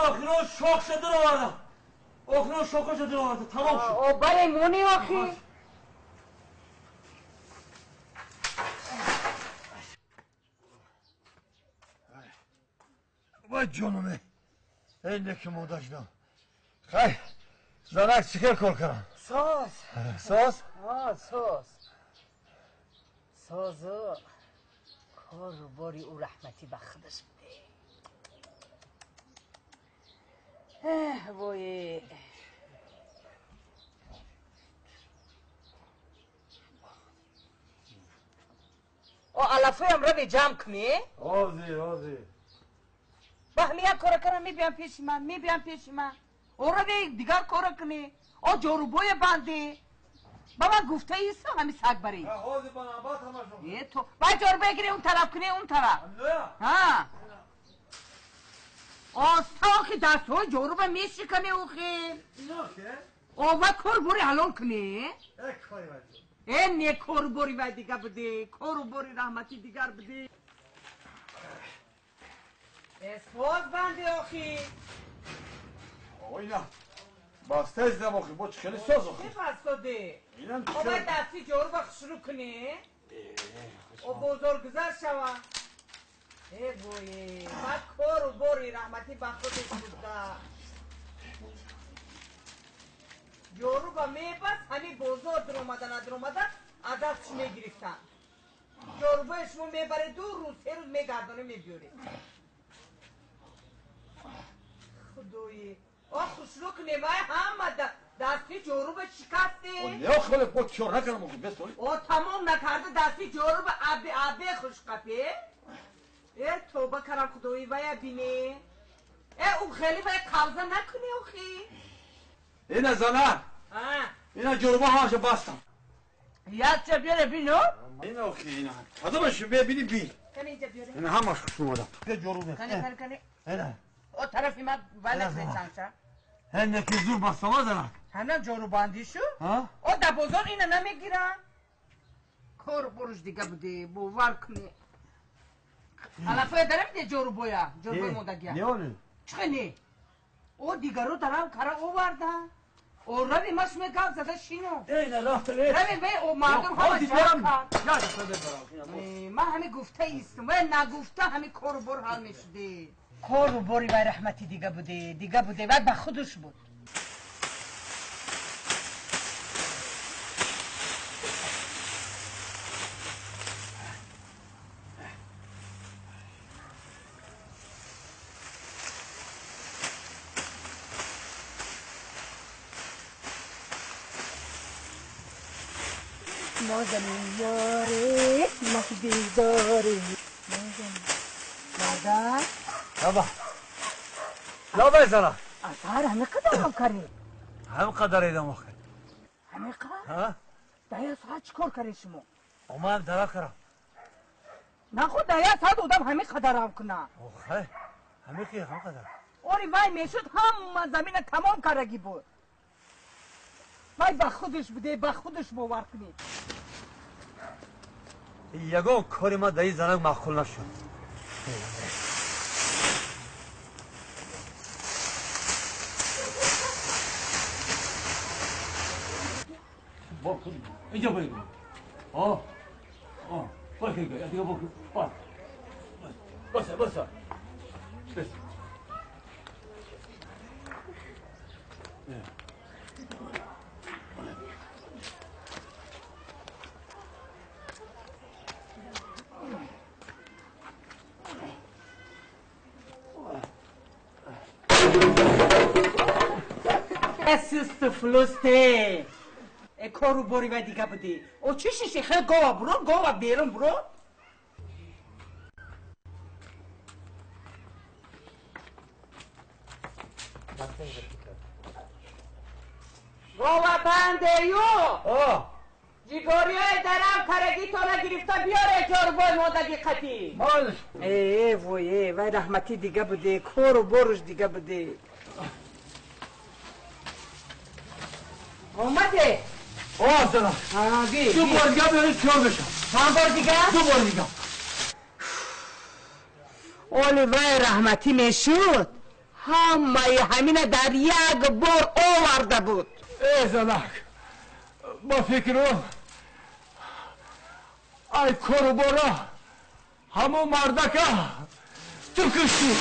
охиро шох шуда овардам. Охиро шоха шуда овардам. Тамом шуд. О бале муни охи. Вай ҷонуме. Эй неки модашдам. Хай, занак чӣ хел кор кардам? Соз. Соз? А, соз. Созу кору бори ӯ раҳматӣ ба худаш буде. Эҳ, вой. О, алафоям рави ҷамъ кунӣ? Ҳозир, ҳозир. Ба ҳами як кора кара мебиям пеши ман, мебиям пеши ман. О, рави дигар кора кунӣ. О, ҷорубоя банди. Ба ман гуфта исто ҳами саг барӣ. Ҳозир ба навбат ҳамашон. Е то. Вай ҷорубоя гири он тараф кунӣ, он тараф. Ҳа. Оста охи дастҳои ҷоруба мешиканӣ охи. О, вай кор бори ҳалол кунӣ. Э, не кору бори вай дига буде, кору бори раҳматӣ дигар буде. Э, соз банди охи. Ой, на. Баста издам охи, бо чӣ хеле соз охи. Чӣ басоде? Инам О, вай дасти ҷоруба хушрӯ кунӣ. О, бозоргузар шава. Э, вой, бад кору бори раҳматӣ ба худаш буда. Ҷоруба мебаст, ҳами бозор дуромада надуромада аз дастш мегирифтанд. Ҷорубаи шумо мебаред 2 рӯз, 3 рӯз мегардонӣ мебиёред. Худои, о хушрӯ кунем, вай ҳама дасти ҷоруба шикасте. О, не, охи, бо кор накардам охи, бес оли. О, тамом накарда дасти ҷоруба аби аби хушқапе. Э, тоба карам худои, вая бине. Э, ӯ хеле вай қавза накунӣ охи. Ина зана. А. Ина ҷоруба ҳамаша бастам. Якча биёре бино. Ина охи, ина. Кадомаш мебини бин. Кани инҷа биёре. Ина ҳамаш хуш омадам. Бе ҷорубе. Кани, кани, кани. Ина. О, тарафи ман вай накунӣ чанша. Ина ки зур бастама занак. Ҳаминам ҷорубандӣ шу? Ҳа? О, дар бозор ина намегирам. Кор буруш дига буде, бовар кунӣ. Алафоя дарам де ҷорубоя, ҷорубои модагия. Не оли? Чӣ не? О, дигаро дарам кара оварда. О, рави маш мегап зада шино. Эй, на рафта, эй. Рави, вай, о, мардум ҳама Ҳозир ҷамъ мерам. кард. Я, я, я, я, я. Э, ман ҳами гуфта истам, вай нагуфта ҳами кору бор ҳал мешуде. Кору бори вай раҳмати дига буде, дига буде, вай ба худаш буд. نازنین یاره مهدیداره نازنین مادر. بابا لا بزنم. اثر همه قدر هم کردی. هم قدر ایدم آخه. همه قدر؟ ها؟ دهه ساعت چیکار کردی شما؟ اومدم درک کردم. نه خود دهه ساعت آدم همه قدر هم کنه. آخه همه کی هم قدر. آری وای میشد هم زمین تمام کردگی بود. وای با خودش بوده، با خودش باور کنید. یگان کاری ما در این زنک معقول نشد. اینجا بگو. آه. آه. باش دیگه، دیگه بکن. باش. باش، باش. بس. سست فلسته. ای کارو باری و دیگه بودی. او چی شیشه خیلی گاوا برو، گاوا بیرون برو. گاوا بنده یو. آه. جیگاری های درم کرگی تو را گرفته بیاره جاربای مادگی قطی. مالش. ای، ای، وای، ای، وای رحمتی دیگه بوده، کارو بارش دیگه بوده. اومده. آه، سلام. آه، بی، دو بی. بار دیگه بیارید چهار بشم. چند بار دیگه؟ 2 بار دیگه. اولی وای رحمتی میشد. Ҳамаи ҳамина дар як бор оварда буд. Э, занак, ба фикрум, ай кору бора ҳамон мардака ту куштӣ.